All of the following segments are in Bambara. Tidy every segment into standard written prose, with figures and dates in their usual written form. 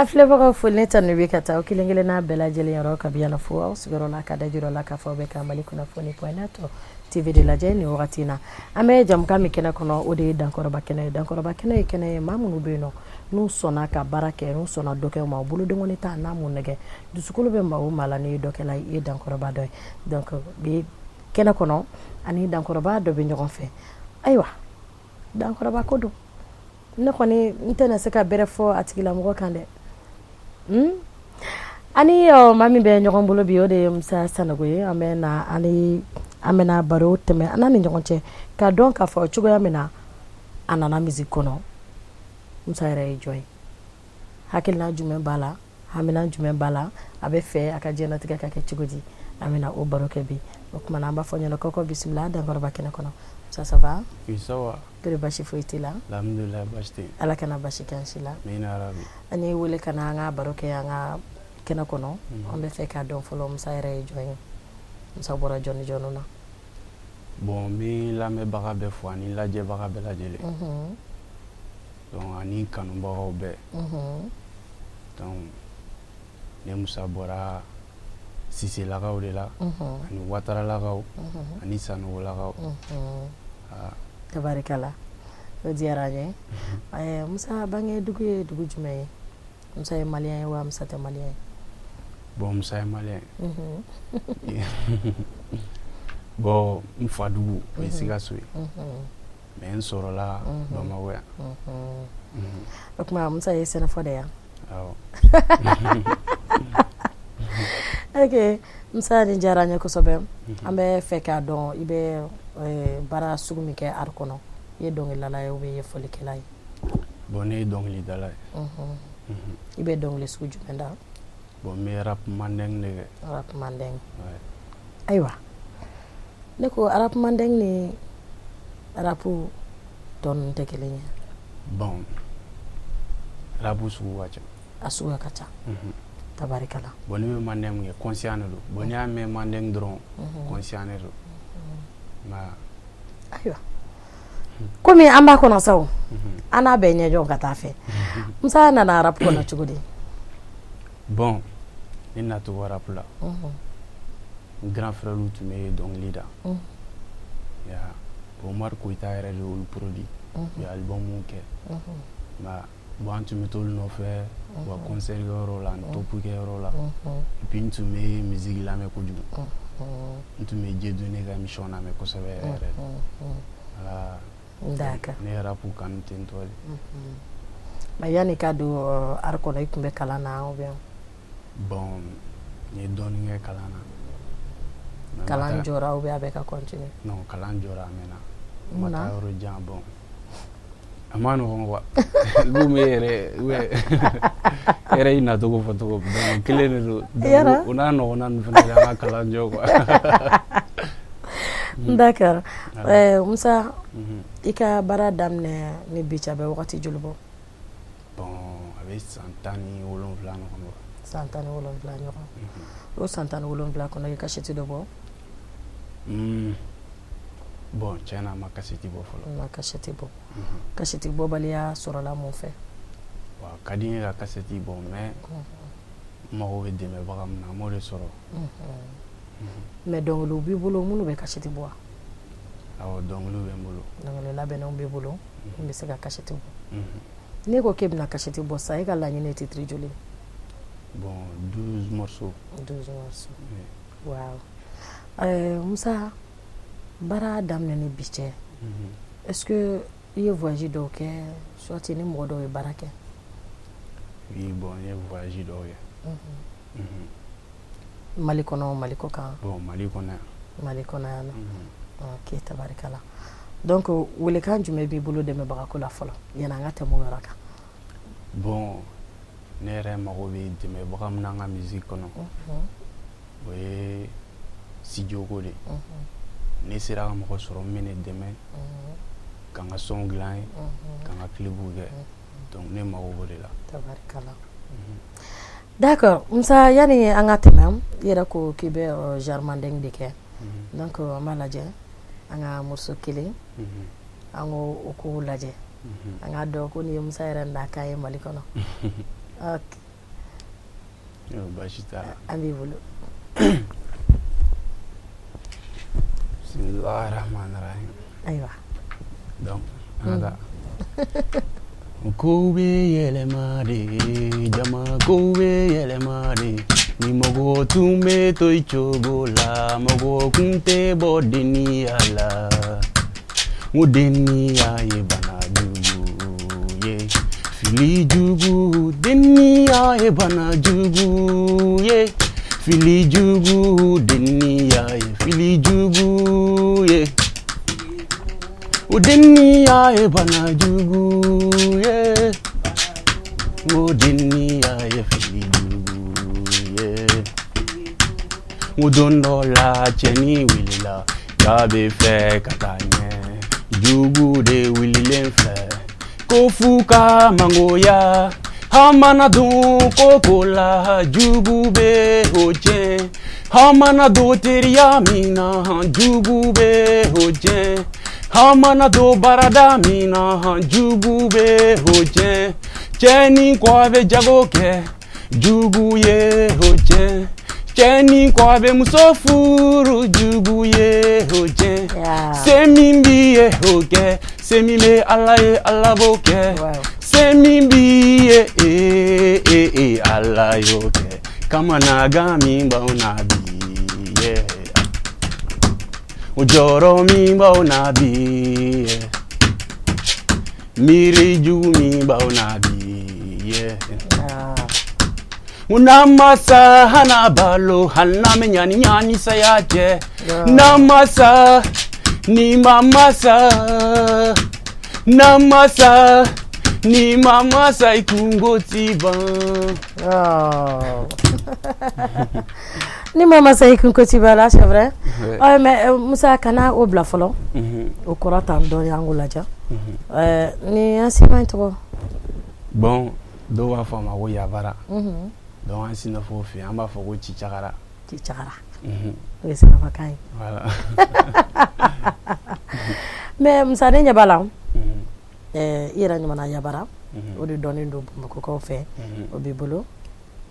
An filɛbagaw, foli ni tanu bɛ ka taa aw kelen kelenna bɛɛ lajɛlen yɔrɔ kabi yan fo aw sigiyɔrɔ la, ka da jira la k'a fɔ aw bɛ ka Mali kunnafoni.net TV de lajɛ nin wagati in na. An bɛ jamukan min kɛnɛ kɔnɔ, o de ye Dankɔrɔba kɛnɛ ye. Dankɔrɔba kɛnɛ ye kɛnɛ ye, maa minnu bɛ yen nɔ, n'u sɔnna ka baara kɛ, n'u sɔnna dɔkɛ ma, u bolodenkɔni ta n'a m'u nɛgɛ. Dusukolo bɛ maa o maa la, n'i ye dɔkɛla ye, i ye dankɔrɔba dɔ ye. Donc bi kɛnɛ kɔnɔ, ani dankɔrɔba dɔ bɛ ɲɔgɔn fɛ. Ayiwa, dankɔrɔba ko don, ne kɔni n tɛna se ka bɛrɛ fɔ a tigilamɔgɔ kan dɛ. Ani maa min bɛ ɲɔgɔn bolo bi, o de ye Musa Sanogo ye. An bɛ na ani an bɛna baro tɛmɛ an n'a ni ɲɔgɔn cɛ, k'a dɔn k'a fɔ cogoya min na a nana musique kɔnɔ. Musa yɛrɛ ye jɔn ye? Hakilina jumɛn b'a la? Hamina jumɛn b'a la? A bɛ fɛ a ka diɲɛlatigɛ ka kɛ cogo di? An bɛna o baro kɛ bi. O tuma na, an b'a fɔ ɲɛna ko bisimila Dankɔrɔba kɛnɛ kɔnɔ. Musa, ça va? Oui, ça va. Kɔri basi foyi t'i la? Alhamdulillah, baasi tɛ yen. Ala kana basi k'an si la. Amina yarabi. An y'i wele ka na an ka baro kɛ an ka kɛnɛ kɔnɔ. An bɛ fɛ k'a dɔn fɔlɔ, Musa yɛrɛ ye jɔn ye? Musa bɔra jɔn ni jɔn na? Bon, n bɛ lamɛnbaga bɛɛ fo ani lajɛbaga bɛɛ lajɛlen. Donc ani kanubagaw bɛɛ. Donc ne Musa bɔra Siselakaw de la, ani Wataralakaw, ani Sanogolakaw. Tabarikala, o diyara an ye. Musa bange dugu ye dugu jumɛn ye? Musa ye malien ye wa Musa tɛ malien ye? Bon, Musa ye malien ye. Bon, n fa dugu, o ye Sikaso ye. Mais n sɔrɔla Bamakɔ yan. O tuma Musa ye sɛnɛfɔ de yan? Awɔ. Ok Musa, nin diyara an ye kosɛbɛ. An bɛ fɛ k'a dɔn, i bɛ baara sugu min kɛ art kɔnɔ. I ye dɔnkilidala ye ou bien i ye fɔlikɛla ye? Bon, ne ye dɔnkilidala ye. I bɛ dɔnkili sugu jumɛn da? Bon, n bɛ rap mandeng de kɛ. Rap mandeng. Ayiwa, ne ko rap mandeng ni rap tɔ ninnu tɛ kelen ye? Bon, rap sugu ka ca. A suguya ka ca, tabarikala. Bon, ne bɛ mandeng min kɛ, conscient de don. Bon, n'i y'a mɛn mandeng dɔrɔn, conscient de don. Nka Ayiwa, komi an b'a kɔnɔ sa o, an n'a bɛɛ ɲɛjɔ ka taa fɛ. Musa nana rap kɔnɔ cogo di? Bon, ne nacogo rap la, n grand frère tun bɛ dɔnkili da. Ya, bon, Omar Koyita yɛrɛ de y'olu produit. U ye album kɛ. Nka bon, an tun bɛ t'olu nɔfɛ u ka concert kɛyɔrɔ la ani top kɛyɔrɔ la. Et puis n tun bɛ musique lamɛn kojugu. N tun bɛ Dieudonné ka émission lamɛn kosɛbɛ yɛrɛ yɛrɛ. Voilà. Ne ye rap kanu ten tɔ de. Mais yanni ka don art kɔnɔ, i tun bɛ kalan na ou bien? Bon, n ye dɔɔnin kɛ kalan na. Kalan jɔra ou bien a bɛ ka continuer? Non, kalan jɔra a mɛnna. N ma taa yɔrɔ jan. Bon, a ma nɔgɔn quoi. Komi e yɛrɛ e yɛrɛ y'i nacogo fɔ cogo min, donc kelen de don. Donc o n'a ɲɔgɔnna ninnu fana y'an ka kalan jɔ quoi. D'accord. Musa, i ka baara daminɛ ni bi cɛ, a bɛ wagati joli bɔ? Bon, a bɛ san 17 ɲɔgɔn bɔ. San 17 ɲɔgɔn. O san 17 kɔnɔ, i kasɛti dɔ bɔ? Bon, tiɲɛ na, a ma kasɛti bɔ fɔlɔ. Ma kasɛti bɔ. Kasɛti bɔbaliya sɔrɔla mun fɛ? Bon, a ka di n ye ka kasɛti bɔ, mais n mago bɛ dɛmɛbaga min na, n m'o de sɔrɔ. Mais dɔnkiliw b'i bolo minnu bɛ kasɛti bɔ wa? Awɔ, dɔnkiliw bɛ n bolo. Dɔnkili labɛnnenw b'i bolo min bɛ se ka kasɛti bɔ. N'e ko k'e bɛna kasɛti bɔ sisan, e ka laɲini ye titre joli ye? Bon, 12 morceaux. 12 morceaux. Waaw. Musa, baara daminɛ ni bi cɛ, est-ce que i ye voyage dɔw kɛ, soit ni mɔgɔ dɔw ye baara kɛ? Oui, bon, n ye voyage dɔw kɛ. Mali kɔnɔ, Mali kɔ kan? Bon, Mali kɔnɔ yan. Mali kɔnɔ yan nɔ. Ok, tabarikala. Donc welekan jumɛn b'i bolo dɛmɛbagako la fɔlɔ, yanni an ka tɛmɛ o yɔrɔ kan? Bon, ne yɛrɛ mago bɛ dɛmɛbaga min na n ka musique kɔnɔ, o ye studio ko de ye. Ne sera ka mɔgɔ sɔrɔ min bɛ ne dɛmɛ ka n ka son dilan ye, ka n ka clip kɛ, donc ne mago b'o de la. Tabarikala. D'accord Musa, yanni an ka tɛmɛ, i yɛrɛ ko k'i bɛ genre mandeng de kɛ. Donc an b'a lajɛ, an ka morceau kelen, an k'o o k'o lajɛ, an k'a dɔn ko nin ye Musa yɛrɛ nakan ye Mali kɔnɔ. Ok. Baasi t'a la. An b'i bolo. Bismillahir Rahmanir Rahim. Ayiwa. Donc an ka taa. Kow bɛ yɛlɛma de, jama, kow bɛ yɛlɛma de. Ni mɔgɔ tun bɛ to i cogo la, mɔgɔ kun tɛ bɔ denniya la. N ko denniya ye bana jugu ye, fili jugu. Denniya ye bana jugu ye, fili jugu. Denniya ye fili jugu ye. O denniya ye bana jugu ye, o denniya ye fili jugu ye. N ko don dɔ la, cɛnin wulila k'a bɛ fɛ ka taa ɲɛ. Jugu de wulilen filɛ ko f'u ka mangoya. An mana don koko la, jugu bɛ o tiɲɛ. An mana don teriya min na, jugu bɛ o tiɲɛ. An mana don baarada min na, jugu bɛ o tiɲɛ. Cɛnin ko a bɛ jago kɛ, jugu ye o tiɲɛ. Cɛnin ko a bɛ muso furu, jugu ye o tiɲɛ. Se min b'i ye, o kɛ. Se min bɛ Ala ye, Ala b'o kɛ. Se min b'i ye, ee ee ee, Ala y'o kɛ. Kamanagan min b'aw na bi ye, o jɔrɔ min b'aw na bi ye, miiri jugu min b'aw na bi ye. N'an ma sa, hana balo, hali n'an bɛ ɲani ɲani saya cɛ. N'an ma sa, ni ma ma sa, n'an ma sa, ni ma ma sa, i kungo ti ban. Oh. Ni ma masa i kunko ti ban la, c'est vrai. Ouais. Mais Musa, kana o bila fɔlɔ. O kɔrɔ tan dɔɔni, an k'o lajɛ. Ni instrument in tɔgɔ? Bon, dɔw b'a fɔ a ma ko yabara. Donc an sinafɔw fɛ yen, an b'a fɔ ko cicagara. Cicagara. O ye sinafɔkan ye. Voilà. Mais Musa, ne ɲɛ b'a la, i yɛrɛ ɲumanna yabara, o de dɔnnen don Bamakɔkaw fɛ. O b'i bolo,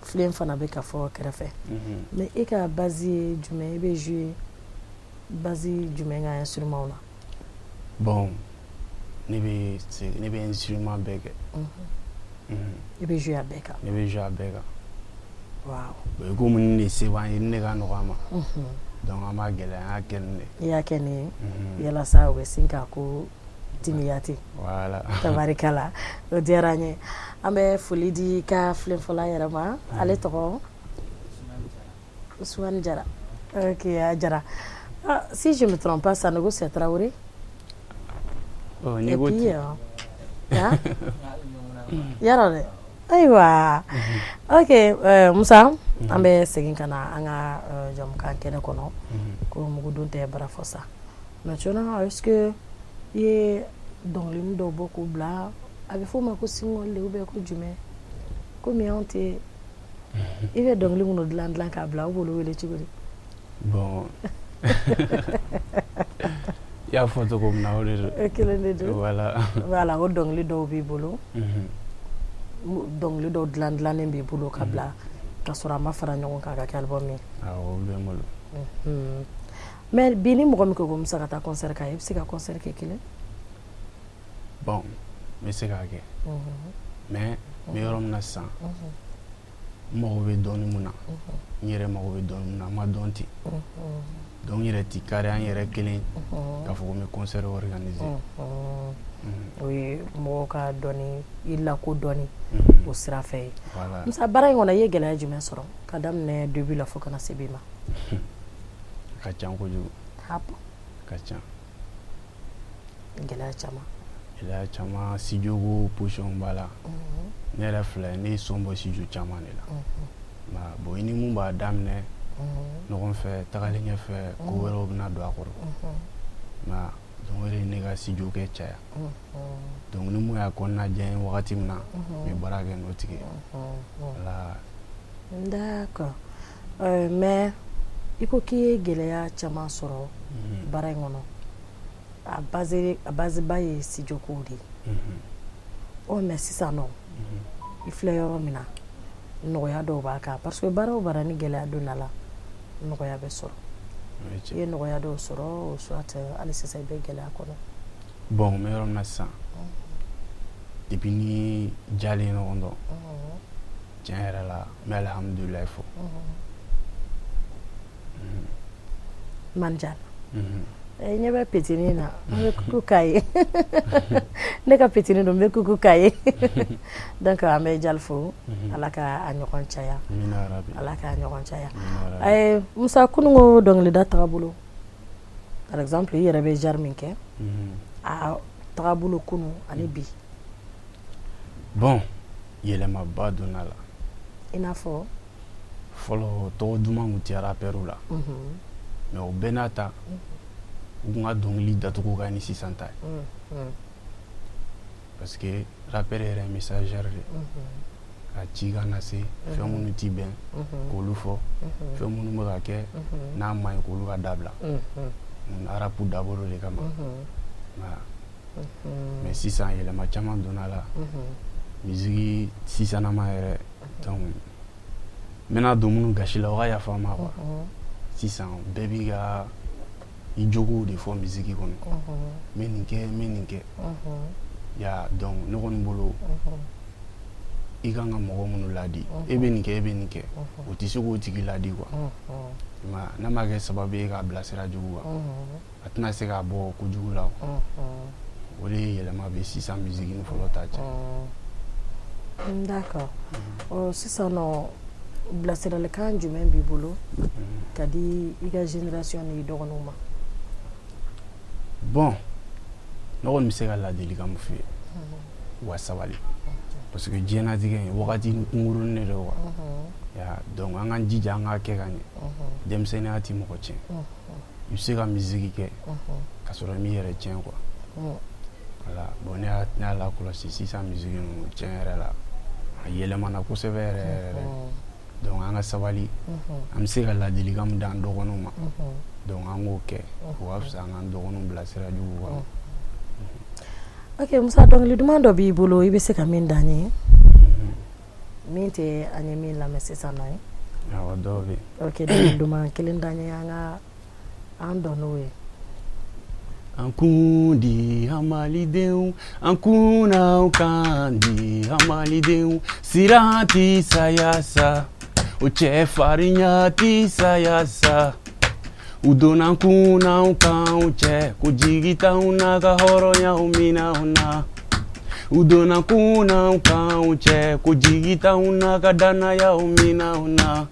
filen fana bɛ ka fɔ kɛrɛfɛ. Mais e ka base ye jumɛn? I bɛ jouer base jumɛn ka instrument na? Bon, ne bɛ instrument bɛɛ kɛ. I bɛ jouer a bɛɛ kan? Ne bɛ jouer a bɛɛ kan. Waaw. Bon, komi nin de se b'an ye, nin de ka nɔgɔ an ma. Donc an b'a gɛlɛya, an y'a kɛ nin de. I y'a kɛ nin ye yalasa u bɛ sin k'a ko timiya ten. Voilà. Tabarikala, o diyara an ye. An bɛ foli di ka filenfɔla yɛrɛ ma. Ale tɔgɔ? Ousmane Jara. Ok, a Jara. Ah, si je me trompe pas, Sanogo, c'est Traoré. Oh, ni Et ko puis, ten. Hein? Yarɔ dɛ. Ayiwa, ok, Musa, an bɛ segin ka na an ka jamukan kɛnɛ kɔnɔ. Ko mugudun tɛ bara fɔ sa. Maintenant, est-ce que i ye dɔnkilini dɔw bɔ k'u bila? A bɛ f'o ma ko single de ou bien ko jumɛn? Komi anw tɛ, i bɛ dɔnkili minnu dilan dilan k'a bila, aw b'olu wele cogo di? Bon, i y'a fɔ cogo min na, o de don. E kelen de don. Voilà. Voilà, o dɔnkili dɔw b'i bolo. Dɔnkili dɔw dilan dilannen b'i bolo ka bila ka sɔrɔ a ma fara ɲɔgɔn kan ka kɛ album ye. Awɔ, olu bɛ n bolo. Mais bi, ni mɔgɔ min ko ko Musa ka taa concert k'a ye, i bɛ se ka concert kɛ kelen? Bon, n bɛ se k'a kɛ. Mais n bɛ yɔrɔ min na sisan, n mago bɛ dɔɔni mun na, n yɛrɛ mago bɛ dɔɔni mun na, n ma dɔn ten. Donc n yɛrɛ ti kari an yɛrɛ kelen k'a fɔ ko n bɛ concert organiser. O ye mɔgɔw ka dɔnni i lakodɔnni o sira fɛ ye. Voilà. Musa, baara in kɔnɔ, i ye gɛlɛya jumɛn sɔrɔ ka daminɛ début la fo ka na se bi ma? A ka ca kojugu. Ah bon? A ka ca. Gɛlɛya caman. Gɛlɛya caman, studio ko position b'a la. Ne yɛrɛ filɛ, ne ye son bɔ studio caman de la. Nka bon, i ni mun b'a daminɛ ɲɔgɔn fɛ, tagalen ɲɛfɛ, ko wɛrɛw bɛna don a kɔrɔ. Nka donc o de ye ne ka studio kɛ caya. Donc ni mun y'a kɔnɔna diya n ye wagati min na, n bɛ baara kɛ n'o tigi ye. Voilà. D'accord. Mais i ko k'i ye gɛlɛya caman sɔrɔ baara in kɔnɔ. A base ba ye studio kow de ye. Ɔ, mais sisan nɔ, i filɛ yɔrɔ min na, Nɔgɔya dɔw b'a kan, parce que baara o baara ni gɛlɛya donna la, nɔgɔya bɛ sɔrɔ. I ye nɔgɔya dɔw sɔrɔ, soit hali sisan i bɛ gɛlɛya kɔnɔ? Bon, n bɛ yɔrɔ min na sisan, depuis ni jalen ɲɔgɔn dɔn, tiɲɛ yɛrɛ la, n bɛ alihamudulilayi fɔ. Man ɲɛ bɛ petinin na, n bɛ kuku k'a ye. Ne ka petinin don, n bɛ kuku k'a ye. Donc an bɛ Jali fo, Ala ka a ɲɔgɔn caya, Ala k'a ɲɔgɔn caya. Musa, kununko dɔnkilida tagabolo, par exemple i yɛrɛ bɛ genre min kɛ, a tagabolo kunu ani bi? Bon, yɛlɛmaba donna la. I n'a fɔ? Fɔlɔ, tɔgɔ duman tun tɛ rappeurw la, mais o bɛɛ n'a ta, u tun ka dɔnkili dacogo ka ni sisan ta ye, parce que rappeur yɛrɛ ye messager de, ka cikan lase, fɛn minnu ti bɛn k'olu fɔ, fɛn minnu bɛ ka kɛ n'a ma ɲi, k'olu ka dabila. Rap dabɔra o de kama. Mais sisan, yɛlɛma caman donna la musique sisanama yɛrɛ. Donc n bɛna don minnu gasi la, o ka yafa n ma quoi. Sisan, bɛɛ b'i ka i jogow de fɔ musique kɔnɔ: n bɛ nin kɛ, n bɛ nin kɛ ya. Donc ne kɔni bolo, i kan ka mɔgɔ minnu ladi, e bɛ nin kɛ, e bɛ nin kɛ, o tɛ se k'o tigi ladi quoi. N'a ma kɛ sababu ye k'a bila sira jugu kan, a tɛna se k'a bɔ kojugu la. O de ye yɛlɛma bɛ sisan musique ni fɔlɔ ta cɛ. D'accord. Ɔ, sisan nɔ, bilasiralikan jumɛn b'i bolo ka di i ka génération ni dɔgɔninw ma? Bon, ne kɔni bɛ se ka ladilikan min f'u ye, u ka sabali, parce que diɲɛlatigɛ in wagati kunkurunin de don quoi. Ya, donc an k'an jija, an k'a kɛ ka ɲɛ. Denmisɛnninya ti mɔgɔ tiɲɛ. I bɛ se ka musique kɛ ka sɔrɔ i m'i yɛrɛ tiɲɛ quoi. Voilà. Bon, ne y'a lakɔlɔsi sisan, musique ninnu, tiɲɛ yɛrɛ la, a yɛlɛmana kosɛbɛ yɛrɛ yɛrɛ. Donc an ka sabali. An bɛ se ka ladilikan min d'an dɔgɔninw ma, donc an k'o kɛ, o ka fisa an k'an dɔgɔninw bila sira jugu kan. Ok Musa, dɔnkili duman dɔ b'i bolo i bɛ se ka min d'an ye, min tɛ an ye min lamɛn sisan nɔ ye? Awɔ, dɔw bɛ yen. Ok, dɔnkili duman kelen d'an ye, an ka an dɔn n'o ye. An kun di an malidenw, an kunnaw kan di an malidenw. Siran ti saya sa, o cɛ farinya ti saya sa. U donna kunnaw kanw cɛ ko jigi t'anw na, ka hɔrɔnyaw minɛ anw na. U donna kunnaw kanw cɛ ko jigi t'anw na, ka dannayaw minɛ anw na.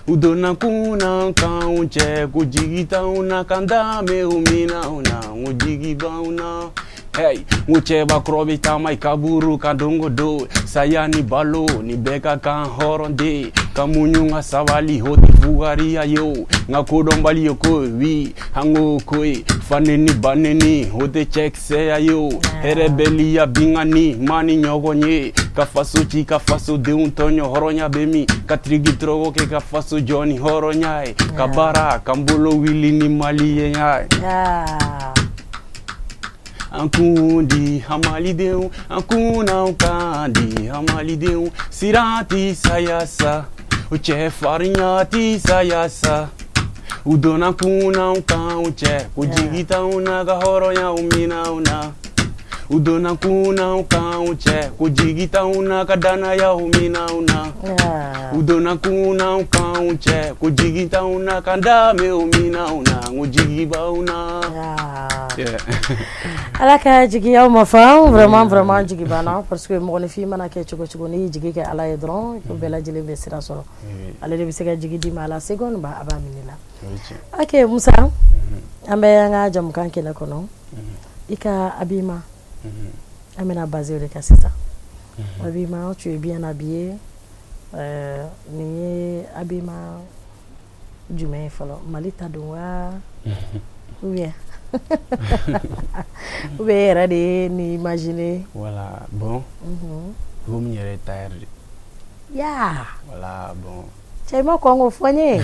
U donna kunnaw kanw cɛ ko jigi t'anw na, k'an danbew minɛ anw na, n ko jigi b'anw na. Hey, n ko cɛbakɔrɔ bɛ taama i kaburu kan don o don. Saya ni balo ni bɛɛ ka kan hɔrɔn de ka muɲu, ka sabali, o tɛ fugariya ye. O nka kodɔnbali ye ko wi, an k'o ko ye faneni baneni, o tɛ cɛkisɛya ye. O hɛrɛbɛliya, binkanni maa ni ɲɔgɔn ye, ka faso ci, ka fasodenw tɔɲɔ, hɔrɔnya bɛ min? Ka tiriki tɔrɔkɔ kɛ ka faso jɔ ni hɔrɔnya ye, ka baara k'an bolo wuli ni maliyɛnya ye. An kun di an malidenw, an kunnaw kan di an malidenw. Siran ti saya sa, o cɛ farinya ti saya sa. U donna kunnaw kanw cɛ ko jigi t'anw na, ka hɔrɔnyaw minɛ anw na. U donna kunnaw kanw cɛ ko jigi t'anw na, ka dannayaw minɛ anw na. U donna kunnaw kanw cɛ ko jigi t'anw na, ka danbew minɛ anw na, n ko jigi b'anw na. Ala ka jigiyaw ma fa. Vraiment, vraiment, jigi banna, parce que mɔgɔninfin mana kɛ cogo cogo, n'i y'i jigi kɛ Ala ye dɔrɔn, ko bɛɛ lajɛlen bɛ sira sɔrɔ. Ale de bɛ se ka jigi d'i ma, a la seconde ba a b'a minɛ la. Ok Musa, an bɛ an ka jamukan kɛnɛ kɔnɔ. I ka habillement, an bɛna basé o de kan sisan. Habillement, tu es bien habillé. Nin ye habillement jumɛn ye fɔlɔ? Mali ta don wa, ou bien e yɛrɛ de ye nin imaginer? Voilà, bon, komi n yɛrɛ ye tailleur de. Ya. Voilà, bon. Cɛ, i ma kɔn k'o fɔ n ye.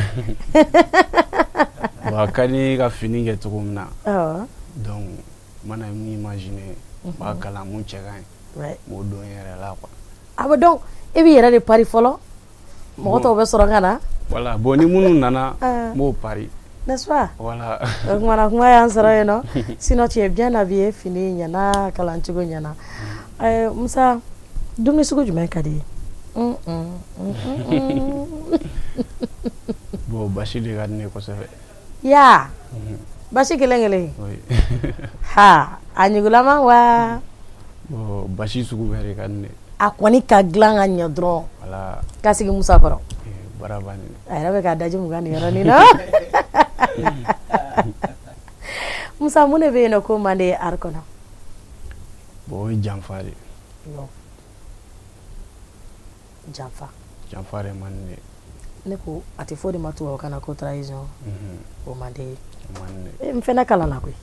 Bon, a ka di ne ye ka fini kɛ cogo min na, donc n mana min imaginer, n b'a kalan mun cɛ ka ɲi, n b'o don n yɛrɛ la quoi. Ah bon, donc e b'i yɛrɛ de pari fɔlɔ? Mɔgɔ tɔw bɛ sɔrɔ ka na. Voilà, bon, ni minnu nana, n b'o pari. N'est-ce pas? Voilà. O kumana, kuma y'an sɔrɔ yen nɔ. Sinon, tu es bien habillé, fini ɲɛna, kalancogo ɲɛna. Musa, dumuni sugu jumɛn ka di i ye? Bon, basi de ka di ne ye kosɛbɛ. Ya, basi kelen kelen? Oui. Ha, a ɲugulama wa? Bon, basi sugu bɛɛ de ka di ne ye. A kɔni ka dilan ka ɲɛ dɔrɔn. Voilà. Ka sigi Musa kɔrɔ. Baara bannen. A yɛrɛ bɛ k'a daji mugan nin yɔrɔnin na. Musa, mun de bɛ yen nɔ ko man di ye art kɔnɔ? Bon, o ye janfa de ye. Janfa? Janfa de man di ne ye. Ne ko a tɛ fɔ o de ma tubabukan na ko trahison? O man di ye? O man di ne ye. N fɛnɛ kalanna koyi,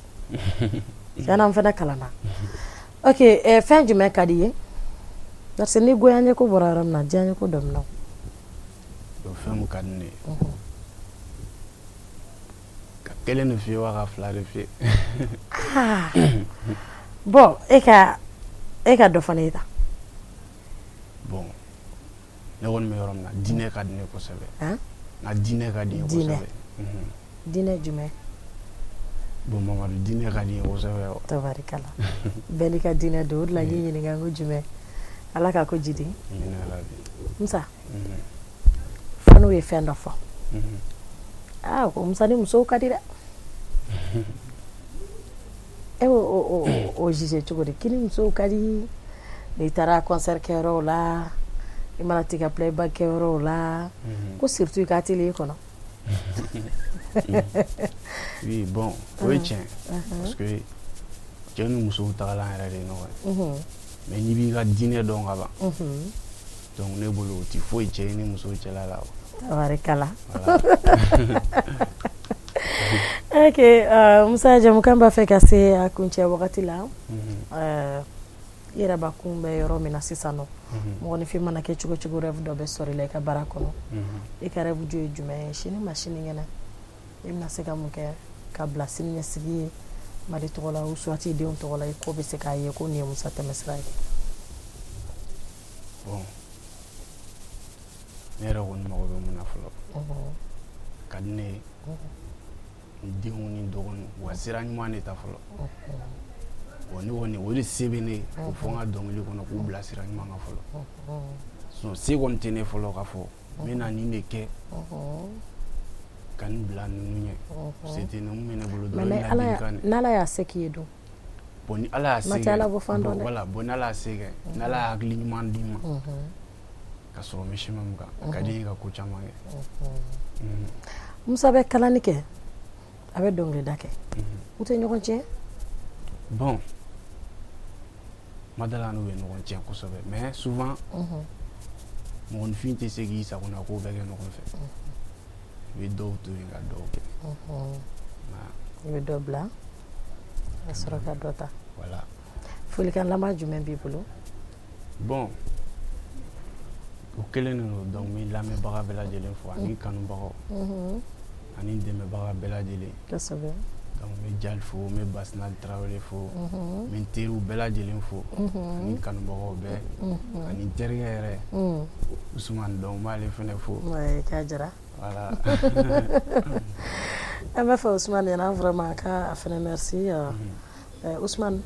tiɲɛna, n fɛnɛ kalanna. Ok, fɛn jumɛn ka di i ye? Parce que ni goyanye ko bɔra yɔrɔ min na, diyanye ko dɔ bɛ na o. Donc fɛn min ka di ne ye, ka kelen de f'i ye wa ka fila de f'i ye? Ah. Bon, e ka dɔ fana ye ta. Bon, ne kɔni bɛ yɔrɔ min na, diinɛ ka di ne ye kosɛbɛ. Han? N ka diinɛ ka di n ye Diinɛ. kosɛbɛ. Diinɛ jumɛn? Bon, Mamadu diinɛ ka di n ye kosɛbɛ. Tabarikala, bɛɛ n'i ka diinɛ don. O de la n y'i ɲininka ko jumɛn. Ala ka ko jidi. Amina yarabi. Musa, fanw ye fɛn dɔ fɔ. Aa, ko Musa ni musow ka di dɛ. E b'o o juger cogo di k'i ni musow ka di? N'i taara concert kɛyɔrɔw la, i mana t'i ka playback kɛyɔrɔw la, ko surtout i ka atelier kɔnɔ. Oui, bon, o ye tiɲɛ, parce que cɛ ni musow tagalan yɛrɛ de ye ɲɔgɔn ye. Mais n'i b'i ka diinɛ dɔn ka ban, donc ne bolo, o ti foyi cɛ i ni musow cɛla la. Tabarikala. Voilà. Ok, Musa, jamukan b'a fɛ ka se a kuncɛ wagati la. I yɛrɛ bakun bɛ yɔrɔ min na sisan nɔ, mɔgɔninfin mana kɛ cogo cogo, rêve dɔ bɛ sɔrɔ i la i ka baara kɔnɔ. I ka rêve jo ye jumɛn ye sini ma sinikɛnɛ? I bɛna se ka mun kɛ ka bila siniɲɛsigi ye Mali tɔgɔ la, ou soit i denw tɔgɔ la, i ko bɛ se k'a ye ko nin ye Musa tɛmɛsira ye? Bon, ne yɛrɛ kɔni mago bɛ mun na fɔlɔ, ka di ne ye n denw ni n dɔgɔninw u ka sira ɲuman de ta fɔlɔ. Bon, ne kɔni, o de se bɛ ne ye k'o fɔ n ka dɔnkili kɔnɔ, k'u bila sira ɲuman kan fɔlɔ. Sinon se kɔni tɛ ne fɔlɔ k'a fɔ n bɛ na nin de kɛ ka nin bila ninnu ɲɛ. Se tɛ ne. Mun bɛ ne bolo dɔrɔn, mais ye ladilikan de. N'Ala y'a se k'i ye dun? Bon, ni Ala y'a se Ma kɛ tɛ Ala bɔ fan dɔn dɛ. Voilà, bon, ni Ala y'a se kɛ, ni Ala y'a hakili ɲuman d'i ma ka sɔrɔ n bɛ chemin min kan, a ka di n ye ka ko caman kɛ. Musa bɛ kalani kɛ, a bɛ dɔnkilida kɛ, u tɛ ɲɔgɔn tiɲɛ? Bon, ma dala n'u bɛ ɲɔgɔn tiɲɛ kosɛbɛ, mais souvent mɔgɔninfin tɛ se k'i sagona ko bɛɛ kɛ ɲɔgɔn fɛ. I bɛ dɔw to yen ka dɔw kɛ. I bɛ dɔ bila ka sɔrɔ ka dɔ ta. Voilà. Folikan laban jumɛn b'i bolo? Bon, o kelen de don. Donc n bɛ lamɛnbaga bɛɛ lajɛlen fo, ani kanubagaw, ani dɛmɛbaga bɛɛ lajɛlen. Donc n bɛ Jali fo, n bɛ Basinali Tarawele fo, n bɛ n teriw bɛɛ lajɛlen fo, ani kanubagaw bɛɛ, ani n terikɛ yɛrɛ Usumani. Donc n b'ale fɛnɛ fo. K'a jara. Voilà. An b'a fɔ Usumani ɲɛna vraiment k'a fɛnɛ merci. Usumani,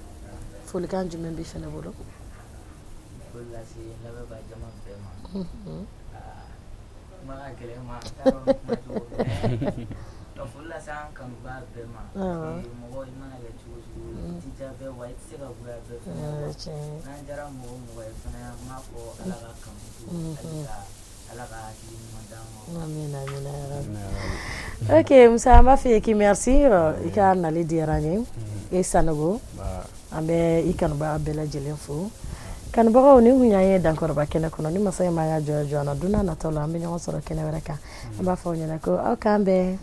folikan jumɛn b'i fɛnɛ bolo? Foli lase n lamɛnbaa jama bɛɛ ma. Kuma ka gɛlɛn ma, n t'a dɔn kuma cogo, mais ka foli lase an kanubaa bɛɛ ma, parce que mɔgɔ i mana kɛ cogo cogo, i ti diya bɛɛ wa i tɛ se ka goya bɛɛ fɛnɛ. N'an diyara mɔgɔ o mɔgɔ ye fɛnɛ, an b'a fɔ Ala ka kanu to halisa, Ala ka hakili ɲuman d'an ma. Amina, amina yarabi. Ok Musa, an b'a fɔ i ye k'i merci, i ka nali diyara n ye. E Sanogo, an bɛ i kanubaga bɛɛ lajɛlen fo. Kanubagaw, ni kun y'an ye Dankɔrɔba kɛnɛ kɔnɔ ni masa in m'an ka jɔ jɔ an na, don n'a nataw la an bɛ ɲɔgɔn sɔrɔ kɛnɛ wɛrɛ kan. An b'a fɔ aw ɲɛna ko aw k'an bɛn.